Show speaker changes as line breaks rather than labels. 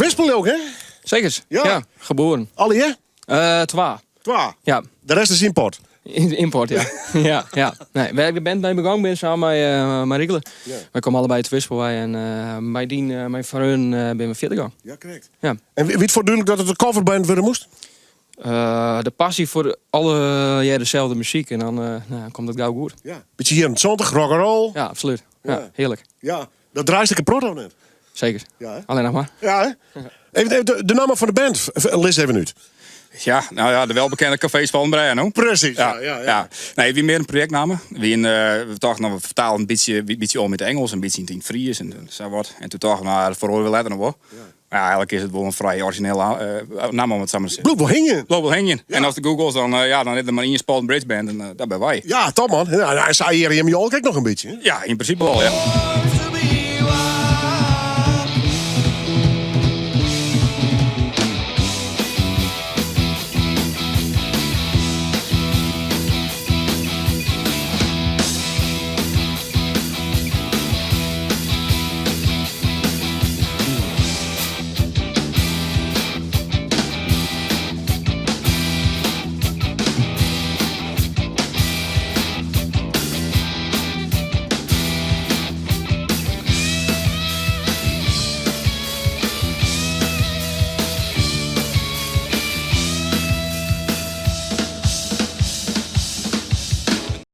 Terwispel ook, hè?
Zeker.
Ja.
Ja. geboren.
Allegear?
Twa.
Twa?
Ja.
De rest is ymport?
Ymport, ja. Ja, ja. Nee, wêr't ik de band mei begûn bin, samen mei mei Riekele.
Ja.
Wy komme allebei út Terwispel wei en mei dyn, mei freonen binne we fierder gien.
Ja, krekt.
Ja.
En wie it fuort dúdlik dat it in coverband wurde moast?
De passy foar allegear deselde muzyk en dan nou, komt it gau goed.
Ja. Bytsje jierren 70, rock and roll.
Ja, absolút. Ja,
Ja.
hearlik.
Ja. Dat draaist ek in protte of net?
Zeker.
Ja, hè?
Allinnich mar.
Ja, hè? Even, even de namme fan de band, lis even út.
Ja, nou ja, de welbekende Cafés fan Brein, no?
Presys, ja, ja, ja.
Nee, it wie mear in projektnamme. We, we tochten, nou, we fertalen in bytsje, bytsje om yn it Ingelsk, in bytsje yn it Frysk en sa wat. En toen tochten we, nou, dat feroarje we letter noch wol. Mar ja, eigentlik is it wol in frij orizjinele namme om it sa mar te sizzen.
Bliuwt wol hingjen.
Bliuwt wol hingjen. En ast googlest, dan, ja, dan is der mar ien Spalding Bridge Band en dat binne wy.
Ja, top man. Ja, en sa eare jim Jolke ek noch in bytsje.
Ja, yn prinsipe wol, ja.